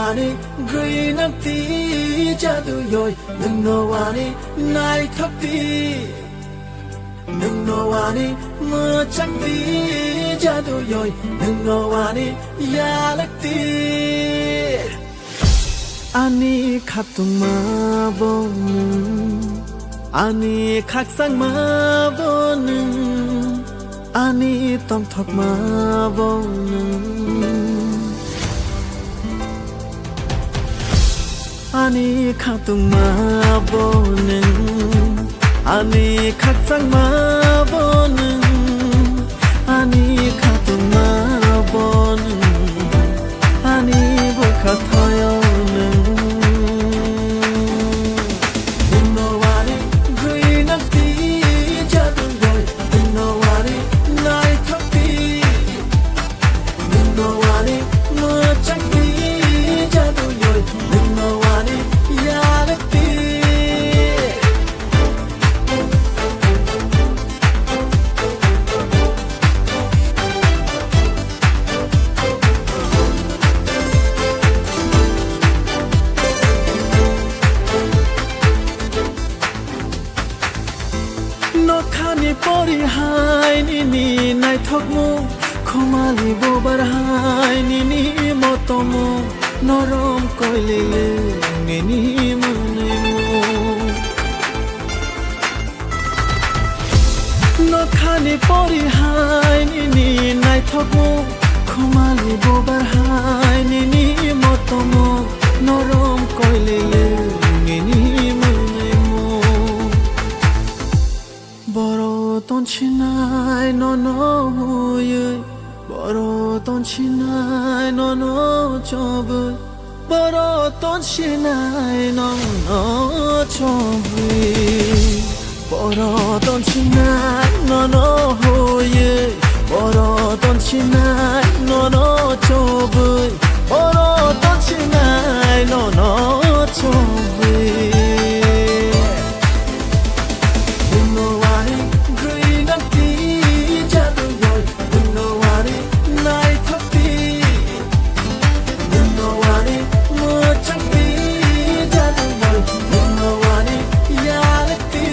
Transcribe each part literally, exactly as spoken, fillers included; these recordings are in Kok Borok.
Ani grinati jaduyoi, nwngno ani naithokti. Nwngno ani mwchangti jaduyoi, nwngno ani yalakti. Ani khatungma bo nwng, ani khakchangma bo nwng, ani tongthokma bo nwng. Ani khatungma bo nwng, ani khakchangma bo nwng, ani khatungma bo nwng, ani bwkha thaio nwng. Nwngno ani grinati jaduyoi, nwngno ani naithokti. Nwngno ani mwchangti jaduyoi, nwngno ani yalakti. Nokhani pori hai nini naithokmung, khomali bobar hai nini motomung, norom koilele nini mwnwimung. Nokhani pori hai nini naithokmung, khomali bobar hai nini motomung, norom koilele nini mwnwimung. Boro tonsinai nono huyui, boro tonsinai nono chobui, boro tonsinai nono chobui. Boro tonsinai nono huyui, boro tonsinai nono chobui, boro tonsinai nono chobui. Nwngno ani grinati jaduyoi, nwngno ani naithokti, nwngno ani mwchangti jaduyoi, nwngno ani yalakti.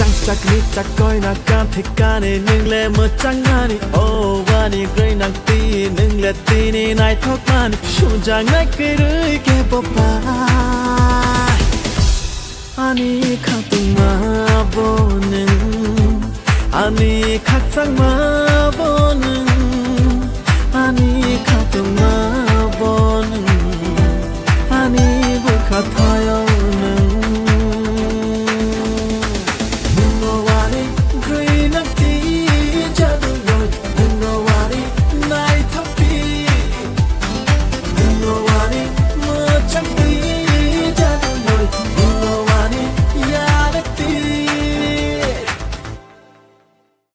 Rangchak richak koina kanthi kani, nwng le mwchang ani o ani grinang ti, nwng le tini naithok mani, sumjak nai kwrwi khe bo pa. Ani khatungma bo nwng, ani khakchangma